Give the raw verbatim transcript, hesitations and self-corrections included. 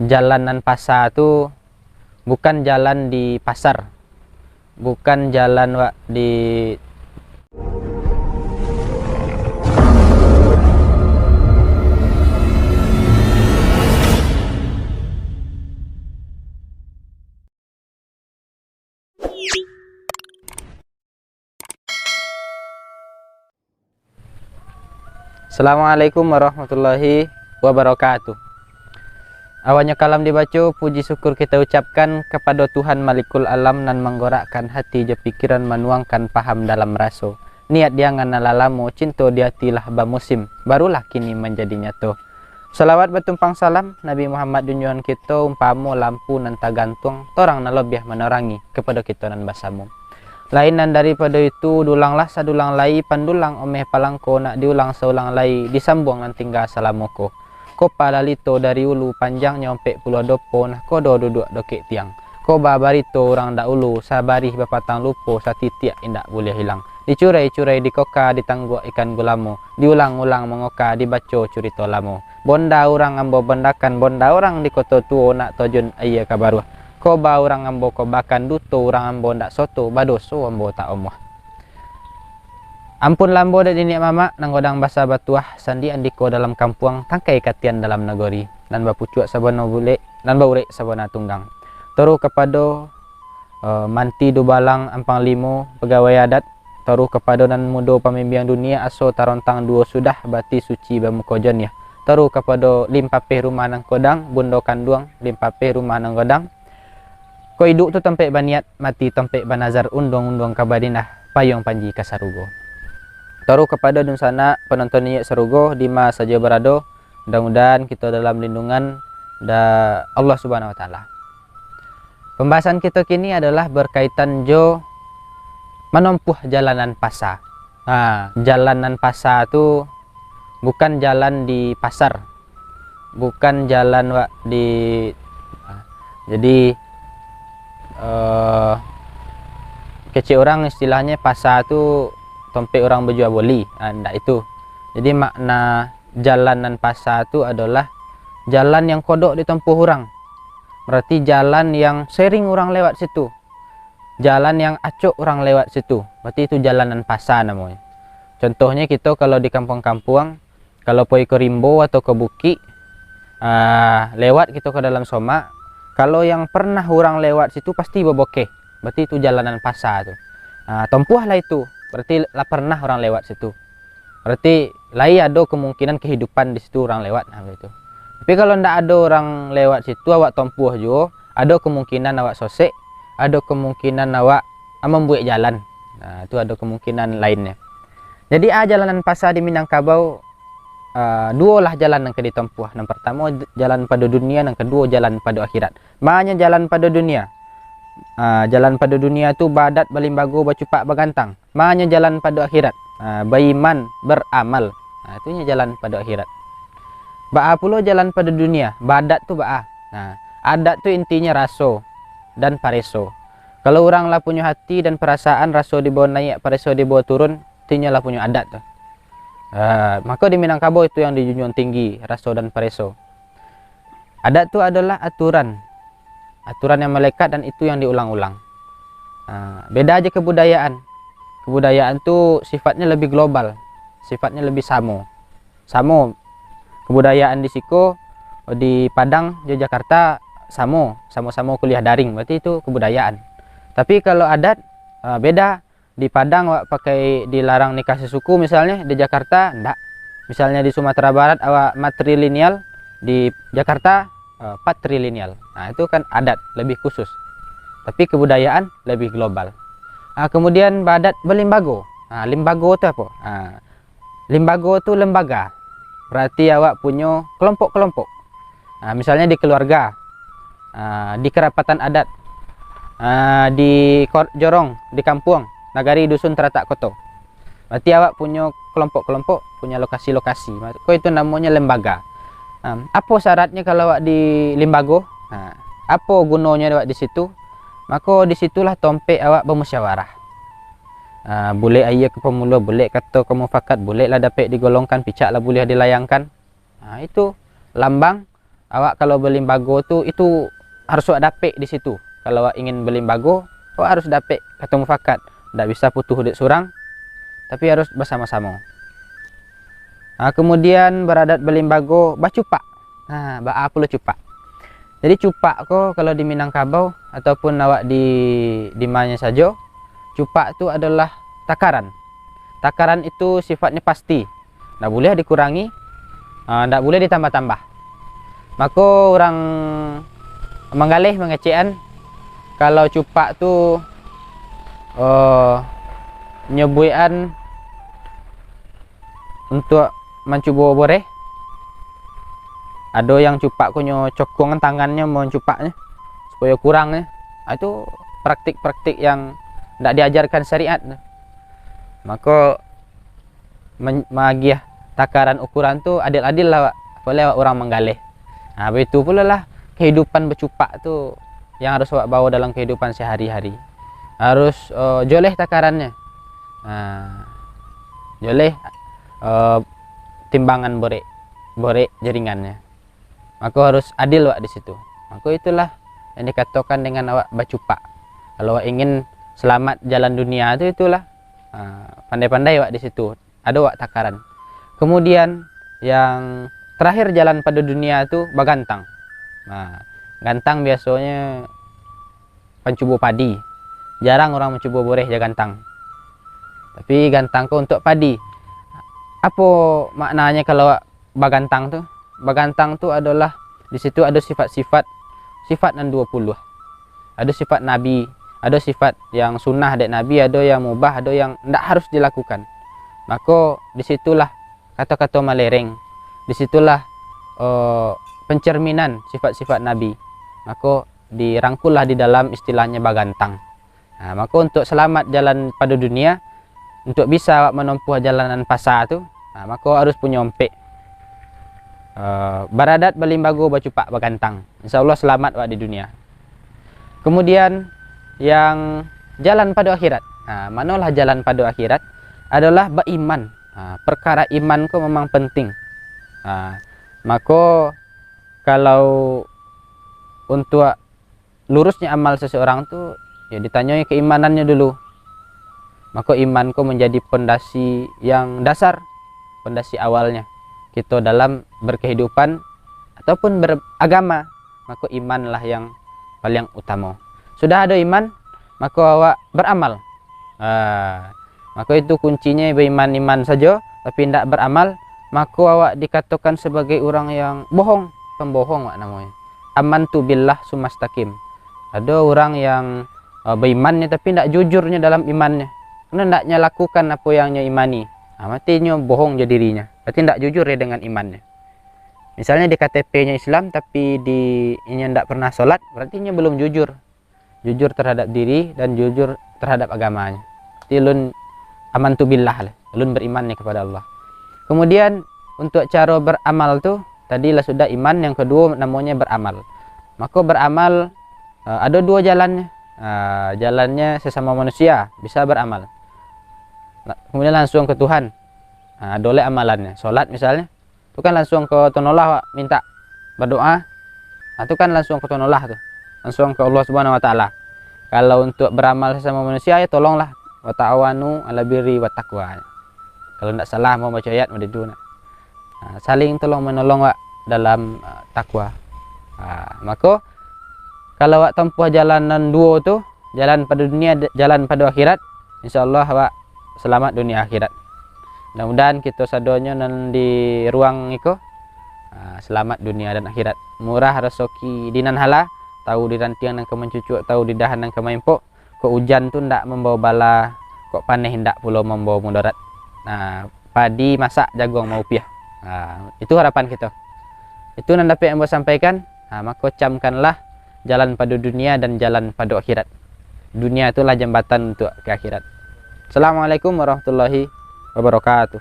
Jalan nan pasa tu bukan jalan di pasar, bukan jalan wak di Assalamualaikum warahmatullahi wabarakatuh. Awalnyo kalam dibaco, puji syukur kita ucapkan kapado Tuhan Malikul Alam nan manggorakkan hati jo pikiran, manuangkan paham dalam raso. Niat di angan nan lah lamo, cinto di ati lah bamusim, barulah kini manjadi nyato. Salawat batumpang salam, Nabi Muhammad junjuangan kito, umpamo lampu nan tagantuang, torang nan lobiah manorangi kapado kito nan basamo. Lain nan daripado itu, dulanglah sadulang lai, pandulang omeh palangko, nak diulang saulang lai, disambuang nan tingga salamo ko. Kopa lalito dari ulu, panjangnyo ompek puluah dopo, nah kodo duduak dokek tiang. Koba barito urang daulu, sabarih bapatang lupo, satitiak indak buliah ilang. Dicurai-curai di koka, ditangguak ikan gulamo, diulang-ulang mangoka, dibaco curito lamo. Bonda urang ambo bondakan, bonda urang di Koto Tuo, nak tajun aia ka baruah. Koba urang ambo kobakan, duto urang ambo ndak soto, badoso ambo tak omuah. Ampunlah ambo dek niniak mamak, nan godang basa batuah, sandi andiko dalam kampuang, tangkai katian dalam nagori, nan bapucuak sabana bulek, nan baurek sabana tunggang. Toruh kapado, eh, Manti Dubalang Ampang Limo, pagawai adat, toruh kapado nan mudo pamimbiang dunia, aso tarontang duo sudah, bati suci bamuko joniah. Toruh kapado limpapeh rumah nan kodang, bundo kanduang, limpapeh rumah nan godang. Ko iduik tu tampek baniat, mati tampek banazar, unduang-unduang ka Madinah, payuang panji ka sarugo. Toruh kapado dunsanak panonton niniak sarugo, di ma sajo barado, mudah-mudahan kito dalam lindungan da Allah Subhanahu Wa Taala. Pambahasan kito kini adalah berkaitan jo manompuah jalan nan pasa. Ha, jalan nan pasa tu bukan jalan di pasar, bukan jalan wak di, jadi, eh, kecek urang istilahnyo pasa tu tompek urang bajua boli, ha, ndak itu. Jadi makna jalan nan pasa tu adolah jalan yang kodok ditompuah urang. Berarti jalan yang sering urang lewat situ. Jalan yang acok urang lewat situ. Berarti itu jalan nan pasa namonyo. Contohnyo kito kalau di kampuang-kampuang, kalau poi ke rimbo atau ke bukik, ah, lewat kito ke dalam somak, kalau yang pernah urang lewat situ pasti babokeh. Berarti itu jalan nan pasa tu. Ah, tompuahlah itu. Berarti lah pernah urang lewat situ. Berarti lai ado kemungkinan kehidupan di situ urang lewat, nah, begitu. Tapi kalau ndak ado urang lewat situ, awak tompuah juo, ado kemungkinan awak sosek, ado kemungkinan awak, ah, mambuek jalan. Nah, itu ado kemungkinan lainnyo. Jadi, ah, jalan nan pasa di Minangkabau, ah, duo lah jalan nan ka ditompuah. Nan partamo j-, jalan pado dunia, nan kaduo jalan pado akhirat. Manyo jalan pado dunia. Ah, jalan pado dunia tu baadat, balimbago, bacupak, bagantang. Manyo jalan pado akhirat. Ah, baiman, baramal. Ah, itu nyo jalan pado akhirat. Baa pulo jalan pado dunia, baadat tu baa. Nah, adat tu intinyo raso dan pareso. Kalau urang lah punyo hati dan parasaan, raso dibawa naiak, pareso dibawa turun, itu inyo lah punyo adat tu. Ah, mako di Minangkabau itu yang dijunjuang tinggi, raso dan pareso. Adat tu adolah aturan, aturan yang melekat dan itu yang diulang-ulang. Ah, beda aja kebudayaan. Kebudayaan tu sifatnya lebih global, sifatnya lebih samo. Samo kebudayaan di siko, di Padang, di Jakarta, samo, samo-samo kuliah daring, berarti itu kebudayaan. Tapi kalau adat, ah, beda. Di Padang awak pakai dilarang nikah sesuku misalnya, di Jakarta ndak. Misalnya di Sumatera Barat awak matrilineal, di Jakarta, eh, patrilineal. Nah, itu kan adat lebih khusus. Tapi kebudayaan lebih global. Ah, kemudian baadat balimbago. Ah, limbago tu apo? Ah, limbago tu lembaga. Berarti awak punyo kelompok-kelompok. Ah, misalnya di keluarga, ah, di kerapatan adat, ah, di kor-, jorong, di kampuang, nagari, dusun, taratak, koto. Berarti awak punyo kelompok-kelompok, punyo lokasi-lokasi. Ko itu namonyo lembaga. Ah, apo syaratnyo kalau awak di limbago? Ah, apo gunonyo awak di situ? Mako di situlah tompek awak bamusyawarah. Ah, bulek aia ka pamulo, bulek kato ka mufakat, bulek lah dapek digolongkan, picak lah buliah dilayangkan. Ah, itu lambang Awak kalau balimbago tu, itu harus awak dapek di situ. Kalau awak ingin balimbago, awak harus dapek, kato mufakat. Ndak bisa putuh dek surang, tapi harus basamo-samo. Ah, kemudian baradat balimbago, bacupak. Nah, baa pulo cupak. Jadi cupak ko kalau di Minangkabau ataupun awak di, di manya sajo, cupak tu adolah takaran. Takaran itu sifatnyo pasti, ndak buliah dikurangi, ah, ndak buliah ditambah-tambah. Mako urang manggaleh mangecekan, kalau cupak tu, eh, nyebuikan untuak mancubo boreh. Ado yang cupak ko nyo cokongan tangannyo mancupaknyo, supayo kurang nyo. Ah, itu praktik-praktik yang ndak diajarkan syariat tu. Mako, men-, maagiah takaran ukuran tu adil-adil lah, Wak. Apo lai awak urang manggaleh. Nah, baitu pulo lah kahidupan bacupak tu yang harus awak bawa dalam kahidupan sehari-hari. Harus, eh, joleh takarannyo. Nah, joleh, eh, timbangan borek, borek jaringannyo. Mako harus adil awak di situ. Mako itulah yang dikatokan dengan awak bacupak. Kalau awak ingin selamat jalan dunia tu, itulah. Ah, pandai-pandai awak di situ. Ado awak takaran. Kemudian, yang terakhir jalan pado dunia tu bagantang. Nah, gantang biasonyo pancubo padi. Jarang urang mancubo boreh jo gantang. Tapi gantang ko untuak padi. Apo maknanyo kalau awak bagantang tu? Bagantang tu adolah, di situ ado sifat-sifat, sifat nan duo puluah. Ado sifat Nabi, ado sifat yang sunnah dek Nabi, ado yang mubah, ado yang ndak harus dilakukan. Mako, di situlah kato-kato malereng, di situlah, eh, pencerminan sifat-sifat Nabi. Mako, dirangkullah di dalam istilahnyo bagantang. Nah, mako untuak salamat jalan pado dunia, untuak bisa awak manompuah jalan nan pasa tu, nah, mako harus punyo ompek. Eh, baradat balimbago, bacupak bagantang. Insya Allah salamat awak di dunia. Kemudian, yang jalan pado akhirat. Nah, manolah jalan pado akhirat? Adolah baiman. Nah, perkara iman ko memang penting. Nah, mako kalau untuak lurusnyo amal seseorang tu, yo ditanyoi keimanannyo dulu. Mako iman ko manjadi pondasi yang dasar, pondasi awalnyo kito dalam berkehidupan ataupun beragama. Mako imanlah yang paling utamo. Sudah ado iman, mako awak beramal. Ah, mako itu kuncinyo, baiman-iman sajo, tapi indak beramal, mako awak dikatokan sabagai urang yang bohong, pambohong awak namonyo. Amantu billah sumastaqim. Ado urang yang, eh, baiman nyo, tapi indak jujur nyo dalam iman nyo. Karano indak nyo lakukan apo yang nyo imani. Ah, berarti nyo bohong jo dirinyo. Berarti indak jujur yo dengan iman nyo. Misalnyo di K T P nyo Islam, tapi di, inyo indak pernah solat, berarti inyo belum jujur. Jujur terhadap diri dan jujur terhadap agamanya. Jadi, ulun amantu billah lah, ulun beriman ni kepada Allah. Kemudian, untuk caro beramal tu, tadi lah sudah iman, yang kedua namanya beramal. Maka beramal, eh, ada dua jalannya. Ah, jalannya sesama manusia, bisa beramal. La-, kemudian langsung ke Tuhan. Ah, ada oleh amalannya. Solat misalnya, tu kan langsung ka Tuhan Allah awak minta badoa. Nah, tu kan langsung ka Tuhan Allah tu. Langsung ka Allah Subhanahu Wa Taala. Kalau untuk beramal sesama manusia, ya tolonglah, "Wa ta'awanu 'alal birri wat taqwa." Kalau ndak salah mau baca ayat macam tu, nah. Nah, saling tolong menolong awak dalam, ah, takwa. Ah, maka kalau awak tempuh jalan nan duo tu, jalan pado dunia, jalan pado akhirat, insyaallah awak selamat dunia akhirat. Mudah-mudahan kito sadonyo nan di ruang iko, ah, selamat dunia dan akhirat. Murah rasoki di nan hala, tahu di rantiang nan ka mancucuak, tahu di dahan nan ka maimpok. Kok ujan tu ndak mambawa bala, kok paneh ndak pulo mambawa mudarat. Nah, padi masak, jaguang maupiah. Nah, itu harapan kito. Itu nan dapek ambo sampaikan. Nah, mako camkanlah jalan pado dunia dan jalan pado akhirat. Dunia itulah jambatan untuk ke akhirat. Assalamualaikum warahmatullahi wabarakatuh.